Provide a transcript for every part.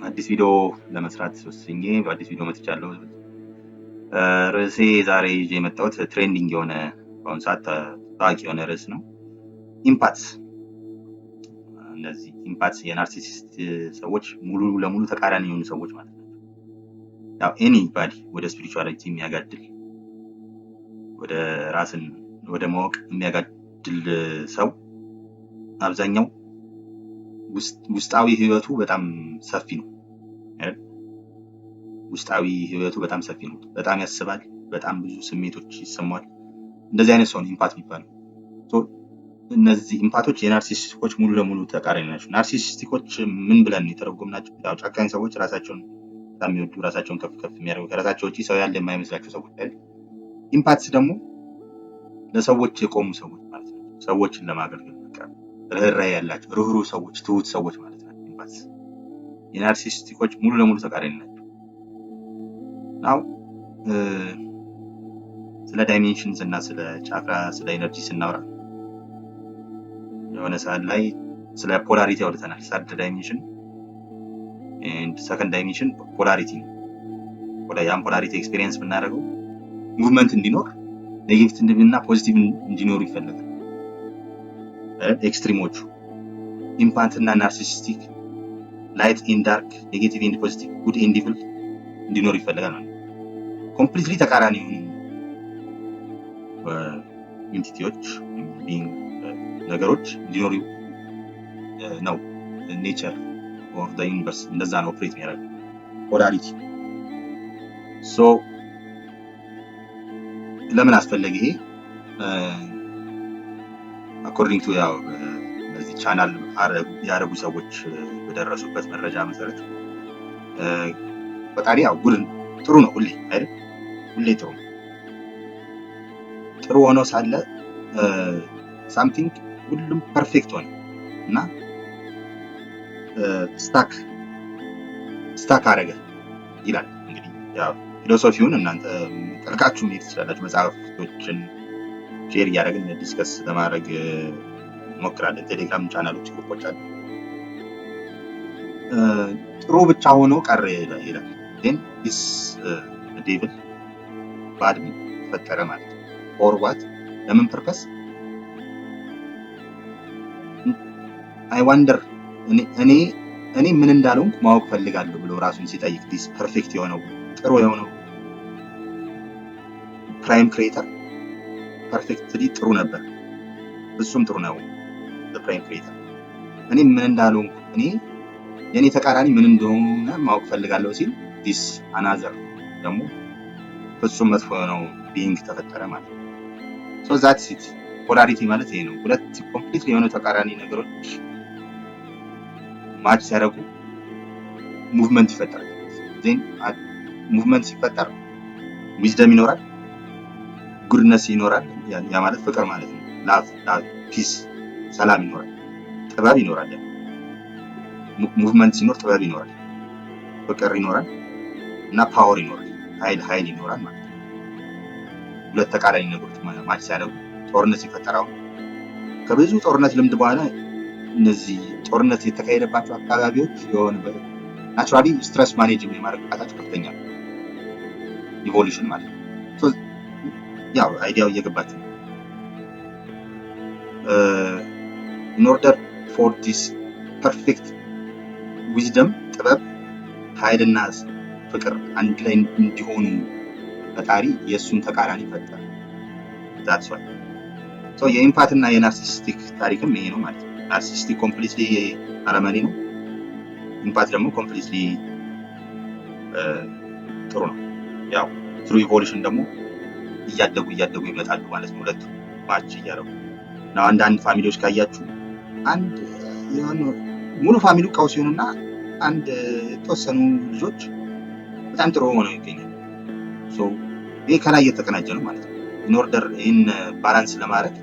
አዲስ ቪዲዮ ለመስራት ወስኜ በአዲስ ቪዲዮ መጥቻለሁ። ርዕሴ ዛሬ ይዤ የመጣሁት trending የሆነ፣ በአሁኑ ሰዓት ታዋቂ የሆነ ርዕስ ነው። Empaths። እነዚህ empaths የ narcissist ሰዎች ሙሉ ለሙሉ ተቃራኒ የሆኑ ሰዎች ማለት ናቸው። ያው anybody ወደ spirituality የሚያጋድል፣ ወደ ራስን ወደ ማወቅ የሚያጋድል ሰው አብዛኛው ውስጣዊ ህይወቱ በጣም ሰፊ ነው አይደል? ውስጣዊ ህይወቱ በጣም ሰፊ ነው። በጣም ያስባል። በጣም ብዙ ስሜቶች ይሰማዋል። እንደዚህ አይነት ሰው ነው empath የሚባለው። So እነዚህ empath ኦች የ narcissist ኦች ሙሉ ለሙሉ ተቃራኒ ናቸው። Narcissistic ኦች ምን ብለን የተረጎምናቸው? ያው ጨካኝ ሰዎች፣ ራሳቸውን በጣም የሚወዱ፣ ራሳቸውን ከፍ ከፍ የሚያደርጉ፣ ከራሳቸው ውጭ ሰው ያለ የማይመስላቸው ሰዎች አይደል? Empaths ደግሞ ለሰዎች የቆሙ ሰዎች ማለት ነው። ሰዎችን ለማገልገል በቃ ርህራሄ ያላቸው፣ ርህሩህ ሰዎች፣ ትሁት ሰዎች ማለት ናቸው። Empaths የ narcissistic ኦች ሙሉ ለሙሉ ተቃራኒ ናቸው። Now ስለ dimensions እና ስለ chakra፣ ስለ energy ስናወራ የሆነ ሰዓት ላይ ስለ polarity አውርተናል። Third dimension and second dimension polarity ነው። ያን polarity experience ብናደርገው movement እንዲኖር negative እና positive እንዲኖሩ ይፈለጋል። Extreme ኦቹ empath እና narcissistic፣ light and dark፣ negative and positive፣ good and evil እንዲኖር ይፈለጋል ማለት ነው። Completely ተቃራኒ የሆኑ entity ዎች፣ ነገሮች እንዲኖሩ ነው nature or universe እንደዛ ነው operate የሚያደርገው polarity። So ለምን አስፈለገ ይሄ? According to ያው እነዚህ ቻናል ያደረጉ ሰዎች በደረሱበት መረጃ መሰረት ፈጣሪ ያው good ጥሩ ነው ሁሌ አይደል? ሁሌ ጥሩ ነው። ጥሩ ሆኖ ሳለ something ሁሉም perfect ሆነ እና stuck አደረገ ይላል። እንግዲህ ያው philosophy ውን እናንተ ጠልቃችሁ መሄድ ትችላላችሁ። መጽሐፍቶችን share እያደረግን discuss ለማድረግ እንሞክራለን። ቴሌግራም ቻናሎች፣ ግሩፖች አሉ። ጥሩ ብቻ ሆኖ ቀረ ይላል። Then this devil bad ተፈጠረ ማለት ነው። For what? ለምን purpose? I wonder እኔ ምን እንዳልሆንኩ ማወቅ ፈልጋለሁ ብሎ ራሱን ሲጠይቅ this perfect የሆነው፣ ጥሩ የሆነው prime creator perfectly ጥሩ ነበር። እሱም ጥሩ ነው። Prime creator እኔ ምን እንዳልሆንኩ፣ እኔ የእኔ ተቃራኒ ምን እንደሆነ ማወቅ ፈልጋለሁ ሲል this another ደግሞ ፍጹም መጥፎ የሆነው being ተፈጠረ ማለት ነው። So that's it። Polarity ማለት ይሄ ነው። ሁለት completely የሆኑ ተቃራኒ ነገሮች match ሲያደርጉ movement ይፈጠራል። Then movement ሲፈጠር wisdom ይኖራል፣ goodness ይኖራል። ያ ማለት ፍቅር ማለት ነው። Love፣ peace፣ ሰላም ይኖራል፣ ጥበብ ይኖራል። Movement ሲኖር ጥበብ ይኖራል፣ ፍቅር ይኖራል እና power ይኖራል፣ ኃይል ይኖራል ማለት ነው። ሁለት ተቃራኒ ነገሮች match ሲያደርጉ ጦርነት ሲፈጠር፣ አሁን ከብዙ ጦርነት ልምድ በኋላ እነዚህ ጦርነት የተካሄደባቸው አካባቢዎች የሆነ naturally stress manage የማድረግ ብቃታቸው ከፍተኛ ነው። Evolution ማለት ነው። ያው idea ው እየገባችሁ ነው። In order for this perfect wisdom፣ ጥበብ፣ ኃይልና ፍቅር አንድ ላይ እንዲሆኑ ፈጣሪ የእሱን ተቃራኒ ፈጠረ። That's why የ empath እና የ narcissistic ታሪክም ይሄ ነው ማለት ነው። Narcissistic completely አረመኔ ነው። Empath ደግሞ completely ጥሩ ነው። ያው through evolution ደግሞ እያደጉ እያደጉ ይመጣሉ ማለት ነው። ሁለቱ match እያደረጉ እና አንዳንድ family ዎች ካያችሁ አንድ የሆኑ ሙሉ family ው ቀውስ ሲሆኑና አንድ የተወሰኑ ልጆች በጣም ጥሩ ሆነው ይገኛል። So ይሄ ከላይ እየተቀናጀ ነው ማለት ነው። In order ይህን balance ለማድረግ፣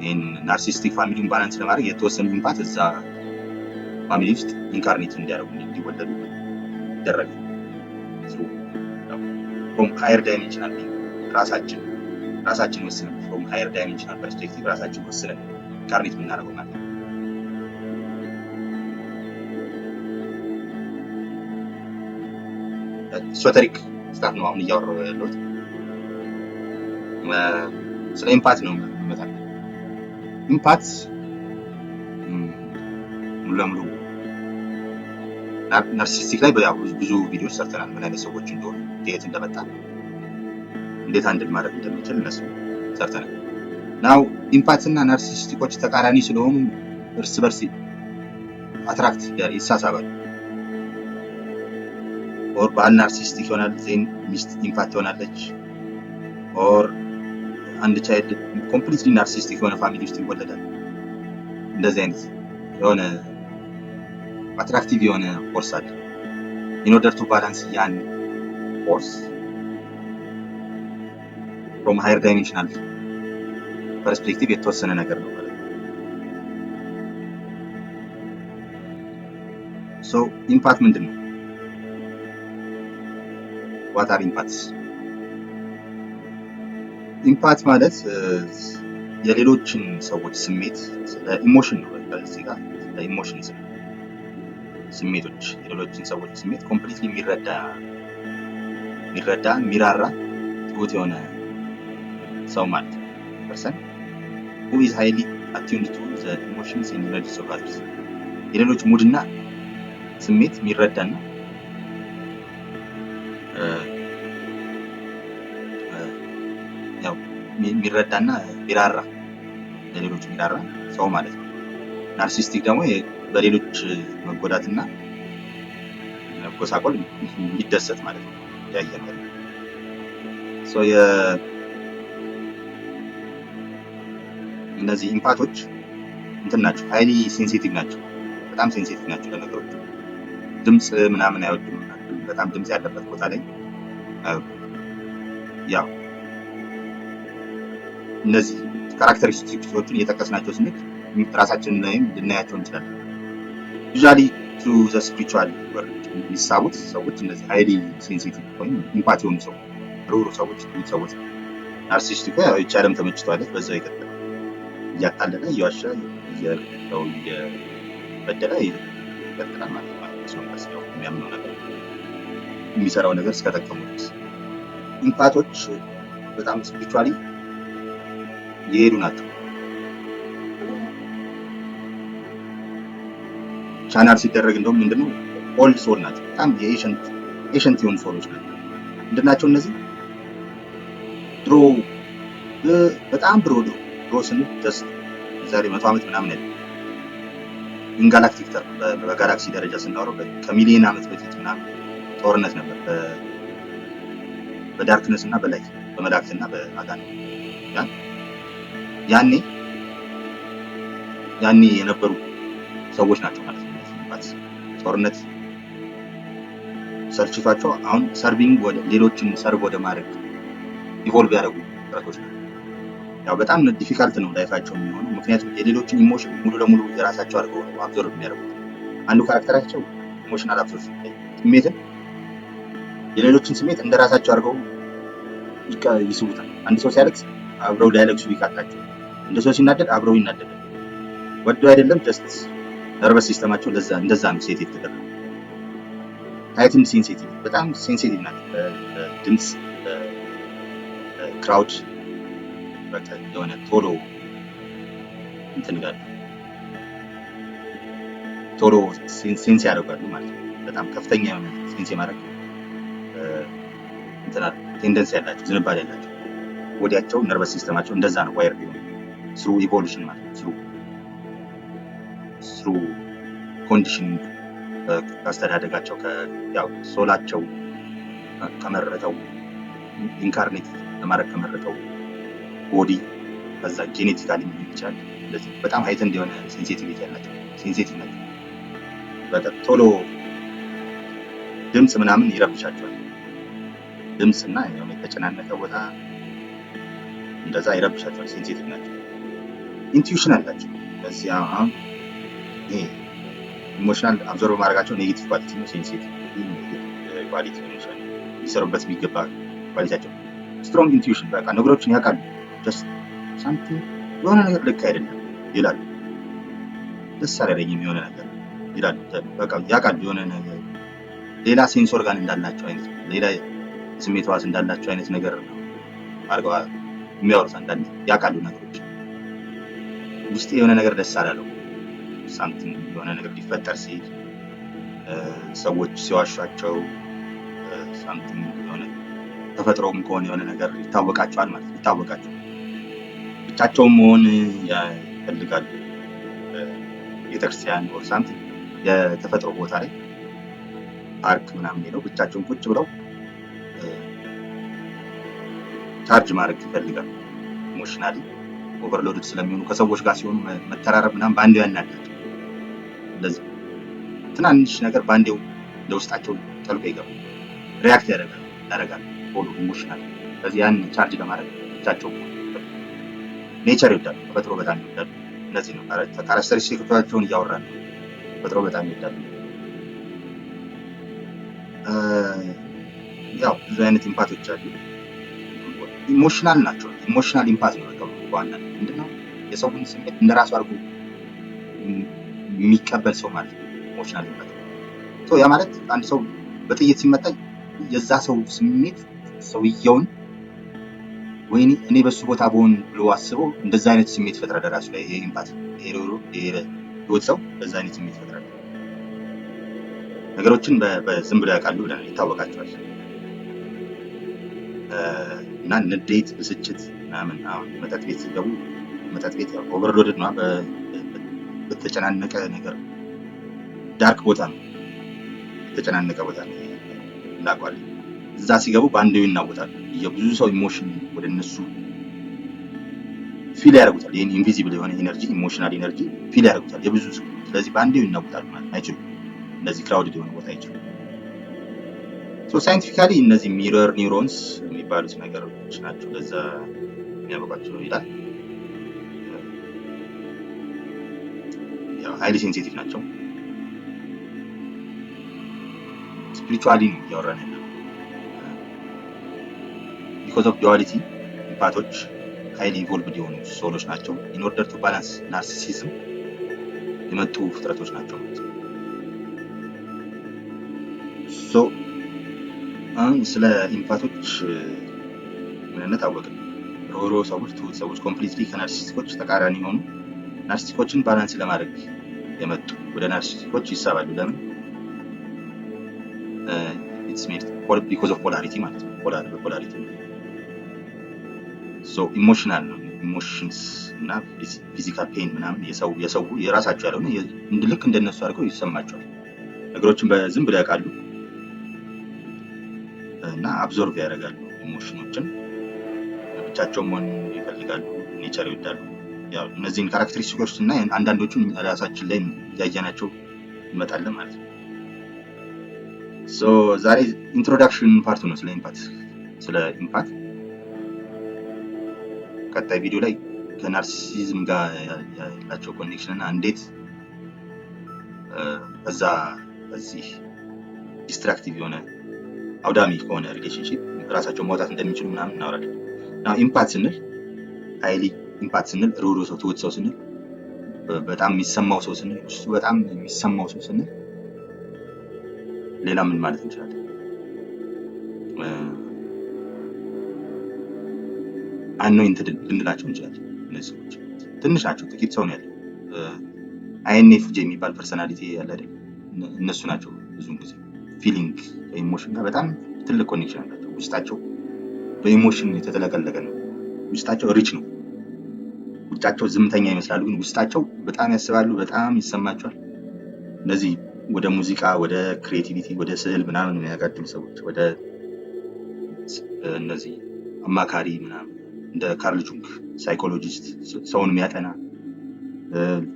ይህን narcissistic family ውን balance ለማድረግ የተወሰኑ empath እዛ family ውስጥ incarnate እንዲያደርጉ፣ እንዲወለዱ ይደረጋል። From higher dimensional ራሳችን ወስነን፣ from higher dimensional perspective ራሳችን ወስነን incarnate የምናደርገው ማለት ነው። Esoteric stuff ነው አሁን እያወራሁ ያለሁት። ስለ empath ነው የምመጣው። Empath ሙሉ ለሙሉ narcissistic ላይ ብዙ ቪዲዮዎች ሰርተናል። ምን አይነት ሰዎች እንደሆኑ፣ ከየት እንደመጣ፣ እንዴት handle ማድረግ እንደምንችል እነሱ ሰርተናል። Now empath እና narcissistic ኦች ተቃራኒ ስለሆኑ እርስ በርስ attract ይሳሳባሉ። Or ባል narcissistic ይሆናል፣ then ሚስት empath ትሆናለች። Or አንድ child completely narcissistic የሆነ family ውስጥ ይወለዳል። እንደዚህ አይነት የሆነ attractive የሆነ force አለ። In order to balance ያን force from higher dimensional perspective የተወሰነ ነገር ነው ማለት ነው። So empath ምንድን ነው? What are empaths? Empath ማለት የሌሎችን ሰዎች ስሜት፣ ስለ emotion ነው። እዚህ ጋር ስለ emotion፣ ስሜቶች፣ የሌሎችን ሰዎች ስሜት completely የሚረዳ፣ የሚራራ፣ ትሁት የሆነ ሰው ማለት ነው። Person who is highly attuned to the emotions and energies of others፣ የሌሎች mood ና ስሜት የሚረዳና ያው የሚረዳና የሚራራ፣ ለሌሎች የሚራራ ሰው ማለት ነው። Narcissistic ደግሞ በሌሎች መጎዳትና መጎሳቆል የሚደሰት ማለት ነው። ያየ ነው። So እነዚህ empath ኦች እንትን ናቸው፣ highly sensitive ናቸው። በጣም sensitive ናቸው ለነገሮች። ድምፅ ምናምን አይወዱም። በጣም ድምፅ ያለበት ቦታ ላይ ያው እነዚህ characteristics ኦችን እየጠቀስናቸው ስንሄድ ራሳችንን ላይም ልናያቸው እንችላለን። Usually to the spiritual world የሚሳቡት ሰዎች እነዚህ highly sensitive ወይም empath የሆኑ ሰዎች፣ ሩህሩህ ሰዎች፣ ትሁት ሰዎች። Narcissistic ኡ ያው ይቺ ዓለም ተመችቷለች፣ በዛው ይቀጥላል። እያታለለ፣ እየዋሸ፣ ሰው እየበደለ ይቀጥላል ማለት ነው። ሰው የሚያምነው ነገር፣ የሚሰራው ነገር እስከጠቀሙ ድረስ። Empath ኦች በጣም spiritually የሄዱ ናቸው። ቻናል ሲደረግ እንደውም ምንድነው old soul ናቸው። በጣም የ ancient የሆኑ soul ኦች ናቸው። ምንድናቸው እነዚህ? ድሮ፣ በጣም ድሮ ድሮ ድሮ ስንል just የዛሬ 100 ዓመት ምናምን ያለ in galactic term፣ በጋላክሲ ደረጃ ስናወራው ከሚሊዮን ዓመት በፊት ምናምን ጦርነት ነበር በ darkness እና በ light፣ በመላእክት እና በአጋንንት። ያኔ የነበሩ ሰዎች ናቸው ማለት ነው። ጦርነት ሰልችቷቸው አሁን serving ወደ ሌሎችን serve ወደ ማድረግ evolve ያደረጉ ጥረቶች ናቸው። ያው በጣም difficult ነው life ኣቸው የሚሆነው፣ ምክንያቱም የሌሎችን emotion ሙሉ ለሙሉ የራሳቸው አድርገው ነው absorb የሚያደርጉት። አንዱ character ኣቸው emotional absorption፣ ስሜትን፣ የሌሎችን ስሜት እንደ ራሳቸው አድርገው ይስቡታል። አንድ ሰው ሲያለቅስ አብረው ሊያለቅሱ ይቃጣቸው። አንድ ሰው ሲናደድ አብረው ይናደዳል። ወደው አይደለም፣ just nervous system ኣቸው ለዛ እንደዛ ነው set የተደረገው። Heightened sensitive፣ በጣም sensitive ናቸው። ድምፅ፣ crowd በቃ የሆነ ቶሎ እንትን ይላሉ፣ ቶሎ sense ያደርጋሉ ማለት ነው። በጣም ከፍተኛ የሆነ sense የማድረግ እንትን tendency ያላቸው፣ ዝንባሌ ያላቸው። ወዲያቸው nervous system ኣቸው እንደዛ ነው wire ሊሆን through evolution ማለት ነው። Through condition፣ ከአስተዳደጋቸው፣ ያው soul ኣቸው ከመረጠው፣ incarnate ለማድረግ ከመረጠው body፣ ከዛ genetically ሊሆን ይችላል። እንደዚህ በጣም heightened የሆነ sensitivity ያላቸው፣ sensitive ናቸው። በቃ ቶሎ ድምፅ ምናምን ይረብሻቸዋል። ድምፅ እና የሆነ የተጨናነቀ ቦታ እንደዛ ይረብሻቸዋል። Sensitive ናቸው። Intuition አላቸው። በዚህ አሁን ይሄ emotional absorb ማድረጋቸው negative quality ነው። Sensitive quality ሊሆን ይችላል። ሊሰሩበት የሚገባ quality ያቸው strong intuition፣ በቃ ነገሮችን ያውቃሉ። Just something የሆነ ነገር ልክ አይደለም ይላሉ። ደስ አላለኝም የሆነ ነገር ይላሉ። በቃ ያውቃሉ፣ የሆነ ነገር ሌላ sense organ እንዳላቸው አይነት፣ ሌላ የስሜት ሕዋስ እንዳላቸው አይነት ነገር ነው አድርገው የሚያወሩት። አንዳንዴ ያውቃሉ ነገሮች። ውስጥ የሆነ ነገር ደስ አላለው፣ something የሆነ ነገር ሊፈጠር ሲል፣ ሰዎች ሲዋሿቸው፣ something የሆነ ተፈጥሮም ከሆነ የሆነ ነገር ይታወቃቸዋል ማለት ነው። ይታወቃቸዋል። ብቻቸውን መሆን ይፈልጋሉ። ቤተክርስቲያን or something የተፈጥሮ ቦታ ላይ፣ ፓርክ ምናምን ሄደው ብቻቸውን ቁጭ ብለው ቻርጅ ማድረግ ይፈልጋሉ። Emotionally overloaded ስለሚሆኑ ከሰዎች ጋር ሲሆኑ መተራረብ ምናምን በአንዴው ያናዳቸው። እንደዚህ ትናንሽ ነገር በአንዴው ለውስጣቸው ጠልቆ ይገባል። React ያደርጋል ቶሎ emotional። ስለዚህ ያን charge ለማድረግ ብቻቸው nature ይወዳሉ፣ ተፈጥሮ በጣም ይወዳሉ። እነዚህ ነው characteristic ኦቻቸውን እያወራን ነው። ተፈጥሮ በጣም ይወዳሉ። ያው ብዙ አይነት empath ኦች አሉ። Emotional ናቸው። Emotional empath ነው። በቃ በዋናነት ምንድነው? የሰውን ስሜት እንደራሱ አድርጎ የሚቀበል ሰው ማለት ነው። Emotional empath ያ ማለት አንድ ሰው በጥይት ሲመታ የዛ ሰው ስሜት ሰውየውን ወይኔ እኔ በሱ ቦታ ብሆን ብሎ አስቦ እንደዛ አይነት ስሜት ይፈጥራል ራሱ ላይ። ይሄ empath፣ ይሄ ሩህሩህ፣ ይሄ ትሁት ሰው በዛ አይነት ስሜት ይፈጥራል። ነገሮችን በዝም ብሎ ያውቃሉ ብለናል፣ ይታወቃቸዋል። እና ንዴት፣ ብስጭት ምናምን አሁን መጠጥ ቤት ሲገቡ፣ መጠጥ ቤት ያው overloaded ነው፣ በተጨናነቀ ነገር dark ቦታ ነው፣ የተጨናነቀ ቦታ ነው እናውቀዋለን። እዛ ሲገቡ በአንዴው ይናወጣሉ። የብዙ ሰው emotion ወደ እነሱ feel ያደርጉታል። ይህን invisible የሆነ energy፣ emotional energy feel ያደርጉታል የብዙ ሰው። ስለዚህ በአንዴው ይናወጣሉ ማለት አይችሉም። እነዚህ crowded የሆነ ቦታ አይችሉም። So scientifically እነዚህ mirror neurons የሚባሉት ነገሮች ናቸው ለዛ የሚያበቋቸው ይላል። ያው highly sensitive ናቸው። Spiritually ነው እያወራን ያለው። Because of duality empath ኦች highly evolved የሆኑ soul ኦች ናቸው። In order to balance narcissism የመጡ ፍጥረቶች ናቸው ማለት ነው። So አሁን ስለ empath ኦች ምንነት አወቅን። ሩህሩህ ሰዎች፣ ትሁት ሰዎች፣ completely ከ narcissist ኦች ተቃራኒ የሆኑ፣ narcissist ኦችን balance ለማድረግ የመጡ፣ ወደ narcissist ኦች ይሳባሉ። ለምን? It's made because of polarity ማለት ነው። በ polarity so emotional ነው። Emotions እና physical pain ምናምን የሰው የሰው የራሳቸው ያልሆነ ልክ እንደነሱ አድርገው ይሰማቸዋል። ነገሮችን በዝም ብለው ያውቃሉ እና absorb ያደርጋሉ emotion ኦችን። ብቻቸውን መሆን ይፈልጋሉ፣ nature ይወዳሉ። ያው እነዚህን characteristic ኦች እና አንዳንዶቹን ራሳችን ላይ እያየናቸው እንመጣለን ማለት ነው። So ዛሬ introduction part ኡ ነው ስለ empath። ቀጣይ ቪዲዮ ላይ ከ narcissism ጋር ያላቸው connection እና እንዴት በዛ በዚህ destructive የሆነ፣ አውዳሚ ከሆነ relationship ራሳቸውን ማውጣት እንደሚችሉ ምናምን እናወራለን። እና empath ስንል፣ highly empath ስንል፣ ሩህሩህ ሰው፣ ትሁት ሰው ስንል፣ በጣም የሚሰማው ሰው ስንል፣ እሱ በጣም የሚሰማው ሰው ስንል ሌላ ምን ማለት እንችላለን? Anointed ልንላቸው እንችላለን። እነዚህ ሰዎች ትንሽ ናቸው፣ ጥቂት ሰው ነው ያለው። INFJ የሚባል personality ያለ አይደል? እነሱ ናቸው። ብዙውን ጊዜ feeling ከ emotion ጋር በጣም ትልቅ connection አላቸው። ውስጣቸው በ emotion የተጥለቀለቀ ነው። ውስጣቸው rich ነው። ውጫቸው ዝምተኛ ይመስላሉ፣ ግን ውስጣቸው በጣም ያስባሉ፣ በጣም ይሰማቸዋል። እነዚህ ወደ ሙዚቃ፣ ወደ creativity፣ ወደ ስዕል ምናምን የሚያጋድሉ ሰዎች፣ ወደ እነዚህ አማካሪ ምናምን፣ እንደ ካርል ጁንግ psychologist፣ ሰውን የሚያጠና፣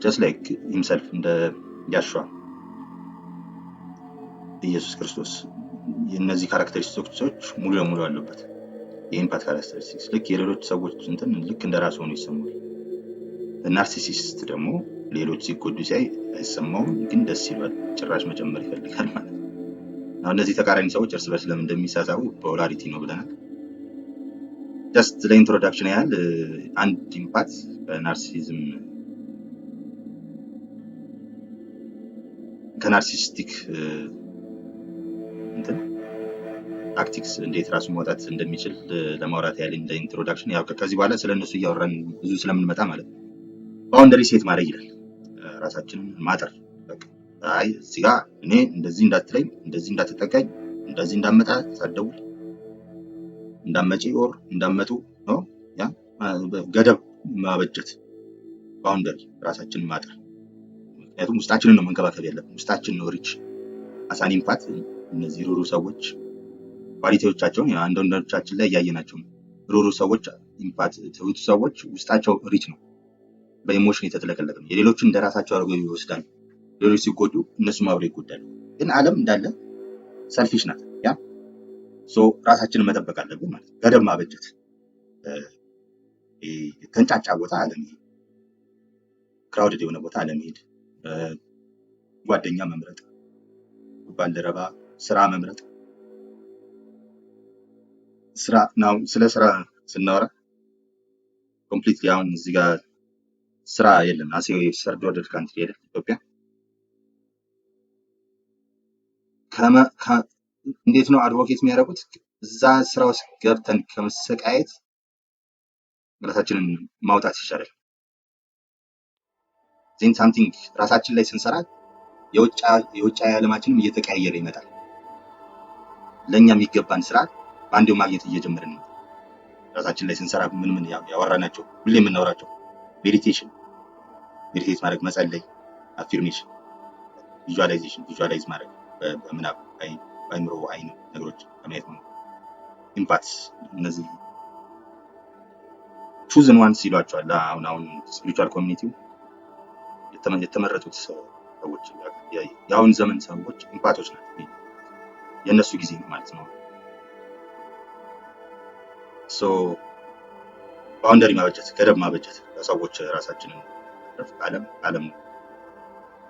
just like himself እንደ ያሹዋ ኢየሱስ ክርስቶስ፣ የእነዚህ characteristics ኦች ሙሉ ለሙሉ አሉበት። የ empath characteristics ልክ የሌሎች ሰዎች እንትን ልክ እንደ ራሱ ሆኖ ይሰማል። Narcissist ደግሞ ሌሎች ሲጎዱ ሲያይ አይሰማውም፣ ግን ደስ ይሏል። ጭራሽ መጨመር ይፈልጋል ማለት ነው። አሁን እነዚህ ተቃራኒ ሰዎች እርስ በርስ ለምን እንደሚሳሳቡ polarity ነው ብለናል። Just ለ introduction ያህል አንድ empath በ narcissism ከ narcissistic Tactics እንዴት ራሱን ማውጣት እንደሚችል ለማውራት ያህል እንደ introduction፣ ያው ከዚህ በኋላ ስለ እነሱ እያወራን ብዙ ስለምንመጣ ማለት ነው። Boundary set ማድረግ ይላል። ራሳችንን ማጠር። በቃ አይ፣ እዚህ ጋር እኔ እንደዚህ እንዳትለኝ፣ እንደዚህ እንዳትጠጋኝ፣ እንደዚህ እንዳመጣ፣ ሳትደውል እንዳመጪ or እንዳመጡ ነው። Yeah፣ ገደብ ማበጀት፣ boundary ራሳችንን ማጠር። ምክንያቱም ውስጣችንን ነው መንከባከብ ያለብን። ውስጣችን ነው rich። As an empath እነዚህ ሩሩ ሰዎች quality ዎቻቸውን አንዳንዶቻችን ላይ እያየናቸው ነው። ሩሩ ሰዎች፣ empath፣ ትሁት ሰዎች ውስጣቸው rich ነው፣ በ emotion የተጥለቀለቀ ነው። የሌሎችን እንደራሳቸው አድርገው ይወስዳሉ። ሌሎች ሲጎዱ እነሱም አብረው ይጎዳሉ። ግን ዓለም እንዳለ selfish ናት። Yeah፣ so ራሳችንን መጠበቅ አለብን ማለት ነው። ገደብ ማበጀት፣ የተንጫጫ ቦታ አለመሄድ፣ crowded የሆነ ቦታ አለመሄድ፣ ጓደኛ መምረጥ፣ ባልደረባ፣ ስራ መምረጥ። ስራ now፣ ስለ ስራ ስናወራ completely አሁን እዚህ ጋር ስራ የለም። As a third world country አይደል ኢትዮጵያ። እንዴት ነው advocate የሚያደርጉት? እዛ ስራ ውስጥ ገብተን ከመሰቃየት ራሳችንን ማውጣት ይሻላል። Then something ራሳችን ላይ ስንሰራ የውጭ ዓለማችንም እየተቀያየረ ይመጣል። ለእኛ የሚገባን ስራ በአንዴው ማግኘት እየጀመርን ነው። ራሳችን ላይ ስንሰራ ምን ምን ያወራናቸው፣ ሁሌ የምናወራቸው meditation፣ meditate ማድረግ፣ መጸለይ፣ affirmation፣ visualization፣ visualize ማድረግ፣ በምናብ በአይምሮ አይን ነገሮች ለማየት ነው። Empaths እነዚህ chosen ones ይሏቸዋል። አሁን አሁን spiritual community ው የተመረጡት ሰዎች፣ የአሁን ዘመን ሰዎች empath ኦች ናቸው። የእነሱ ጊዜ ነው ማለት ነው። So boundary ማበጀት፣ ገደብ ማበጀት፣ ለሰዎች ራሳችንን ከዓለም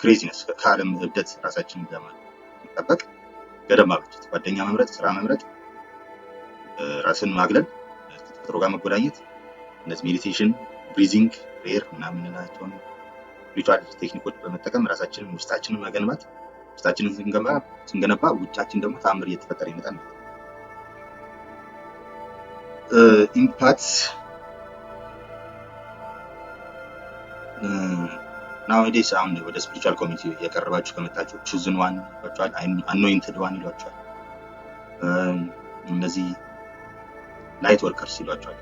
craziness፣ ከዓለም እብደት ራሳችንን ለመጠበቅ ገደብ ማበጀት፣ ጓደኛ መምረጥ፣ ስራ መምረጥ፣ ራስን ማግለል፣ ከተፈጥሮ ጋር መጎዳኘት፣ እነዚህ meditation፣ breathing፣ prayer ምናምን የምንላቸውን spiritual technique ኦች በመጠቀም ራሳችንን ውስጣችንን መገንባት፣ ውስጣችንን ስንገነባ ውጫችን ደግሞ ተአምር እየተፈጠረ ይመጣል ማለት ነው። Empath nowadays አሁን ወደ spiritual community እየቀረባችሁ ከመጣችሁ chosen one ይሏቸዋል፣ anointed one ይሏቸዋል። እነዚህ light workers ይሏቸዋል።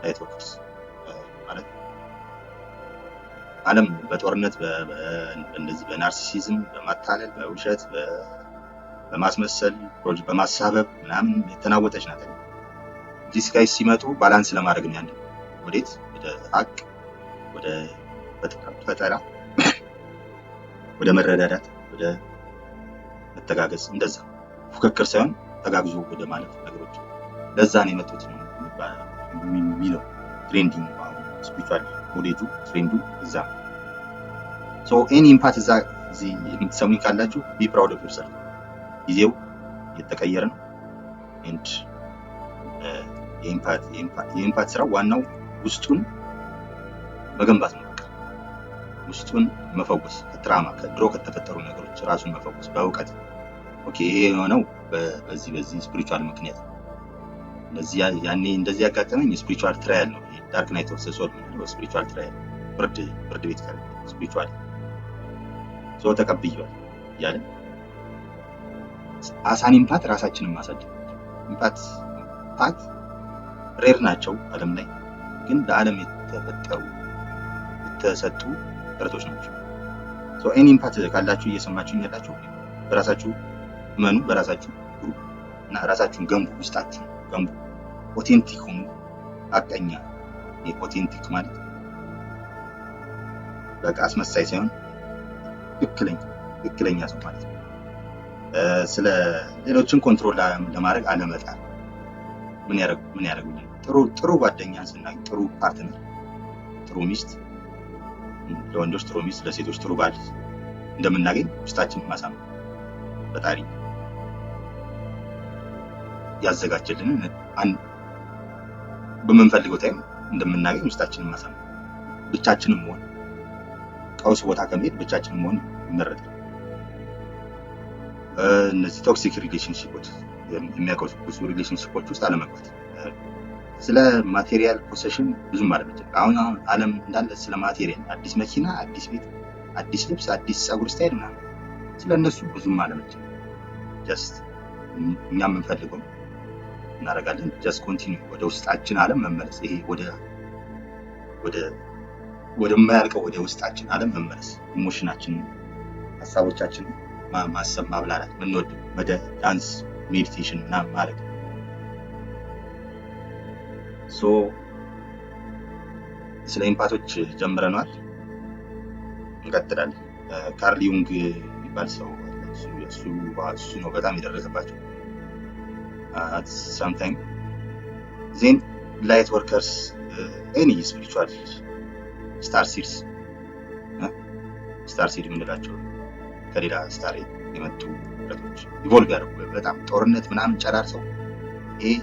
Light workers ማለት ዓለም በጦርነት፣ እንደዚህ በ narcissism፣ በማታለል፣ በውሸት፣ በማስመሰል፣ በማሳበብ ምናምን የተናወጠች ናት። These guys ሲመጡ balance ለማድረግ ነው። ያንን ወዴት? ወደ ሀቅ፣ ወደ ፈጠራ፣ ወደ መረዳዳት፣ ወደ መተጋገዝ፣ እንደዛ ፉክክር ሳይሆን ተጋግዞ ወደ ማለፍ ነገሮች ለዛ ነው የመጡት ነው የሚለው trending spiritual knowledge ኡ፣ trend ኡ እዛ ነው። So any empath እዛ እዚህ የምትሰሙኝ ካላችሁ be proud of yourself። ጊዜው እየተቀየረ ነው and የ empath ስራ ዋናው ውስጡን መገንባት ነው። በቃ ውስጡን መፈወስ፣ ከ trauma፣ ከድሮ ከተፈጠሩ ነገሮች ራሱን መፈወስ በእውቀት። Okay፣ ይሄ የሆነው በዚህ በዚህ spiritual ምክንያት ነው። እንደዚህ ያኔ እንደዚህ ያጋጠመኝ spiritual trial ነው። Dark night of the soul የምንለው spiritual trial፣ ፍርድ ቤት ካለ spiritual ሰው ተቀብያል እያለ as an empath ራሳችንን ማሳደግ። Empath rare ናቸው ዓለም ላይ፣ ግን ለዓለም የተፈጠሩ የተሰጡ ፍጥረቶች ናቸው። Any empath ካላችሁ፣ እየሰማችሁ ያላችሁ፣ በራሳችሁ እመኑ፣ በራሳችሁ ኩሩ እና ራሳችሁን ገንቡ፣ ውስጣችሁን ገንቡ፣ authentic ሁኑ፣ ሀቀኛ። Authentic ማለት በቃ አስመሳይ ሳይሆን ትክክለኛ ትክክለኛ ሰው ማለት ነው። ስለ ሌሎችን control ለማድረግ አለመጣር። ምን ያደርጉልን? ጥሩ ጥሩ ጓደኛ ስናገኝ፣ ጥሩ partner፣ ጥሩ ሚስት፣ ለወንዶች ጥሩ ሚስት፣ ለሴቶች ጥሩ ባል እንደምናገኝ ውስጣችንን ማሳመን፣ ፈጣሪ ያዘጋጀልንን በምንፈልገው time እንደምናገኝ ውስጣችንን ማሳመን፣ ብቻችንን መሆን፣ ቀውስ ቦታ ከመሄድ ብቻችንን መሆን ይመረጣል። እነዚህ toxic relationship ኦች የሚያቀውሱ relationship ኦች ውስጥ አለመግባት፣ ስለ material possession ብዙም አለመጨነቅ። አሁን አሁን ዓለም እንዳለ ስለ material፣ አዲስ መኪና፣ አዲስ ቤት፣ አዲስ ልብስ፣ አዲስ ፀጉር style ምናምን፣ ስለ እነሱ ብዙም አለመጨነቅ። Just እኛ የምንፈልገው እናደርጋለን። Just continue ወደ ውስጣችን ዓለም መመለስ፣ ይሄ ወደ ወደማያልቀው ወደ ውስጣችን ዓለም መመለስ፣ emotion ኣችንን፣ ሀሳቦቻችንን ማሰብ፣ ማብላላት፣ ምንወድ ወደ ዳንስ፣ meditation ምናምን ማድረግ። So ስለ empath ኦች ጀምረነዋል፣ እንቀጥላለን። ካርል ዩንግ የሚባል ሰው እሱ ነው በጣም የደረሰባቸው sometime። Then light workers, any spiritual star seeds፣ star seed የምንላቸው ከሌላ star የመጡ ፍጥረቶች፣ evolve ያደርጉ፣ በጣም ጦርነት ምናምን ጨራርሰው፣ ይሄ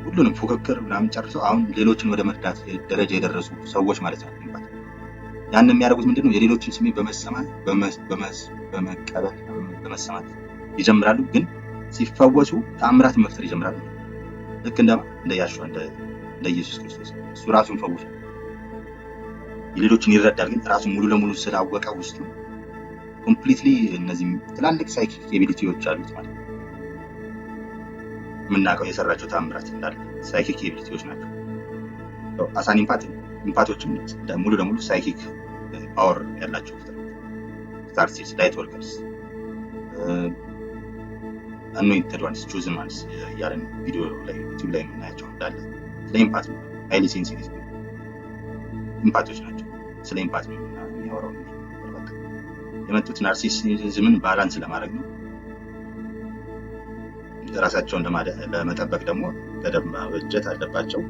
ሁሉንም ፉክክር ምናምን ጨርሰው አሁን ሌሎችን ወደ መርዳት ደረጃ የደረሱ ሰዎች ማለት ነው። ያን የሚያደርጉት ምንድነው? የሌሎችን ስሜት በመሰማት፣ በመቀበል፣ በመሰማት ይጀምራሉ። ግን ሲፈወሱ ተአምራትን መፍጠር ይጀምራሉ። ልክ እንደ ያሹዋ፣ እንደ ኢየሱስ ክርስቶስ። እሱ ራሱን ፈውሷል። የሌሎችን ይረዳል፣ ግን ራሱን ሙሉ ለሙሉ ስላወቀ ውስጡ completely እነዚህ ትላልቅ psychic ability ዎች አሉት ማለት ነው። የምናውቀው የሰራቸው ተአምራት እንዳለ psychic ability ዎች ናቸው። As an empath፣ empath ኦችም ሙሉ ለሙሉ psychic power ያላቸው ፍጥረት፣ star seeds፣ light workers፣ anointed ones፣ chosen ones እያለን ቪዲዮ ላይ ዩቲዩብ ላይ የምናያቸው እንዳለ ስለ empath ነው። Highly sensitive empath ኦች ናቸው። ስለ empath ነው የሚያወራው። በቃ የመጡት narcissism ን balance ለማድረግ ነው። ራሳቸውን ለመጠበቅ ደግሞ ገደብ ማበጀት አለባቸው።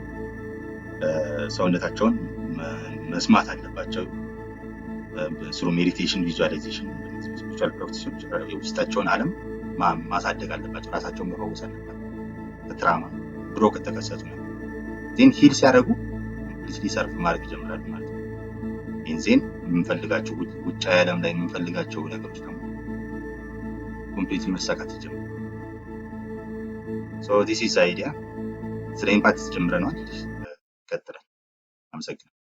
ሰውነታቸውን መስማት አለባቸው። Through meditation፣ visualization፣ spiritual practice ኦች የውስጣቸውን ዓለም ማሳደግ አለባቸው። ራሳቸውን መፈወስ አለባቸው። ከ trauma ድሮ ከተከሰቱ ነው። Then heal ሲያደርጉ completely serve ማድረግ ይጀምራሉ ማለት ነው። ይህን then የምንፈልጋቸው ውጫዊ ዓለም ላይ የምንፈልጋቸው ነገሮች ደግሞ completely መሳካት ይጀምራል። So this is idea። ስለ empath ጀምረነዋል። ቀጥላል። አመሰግናለሁ።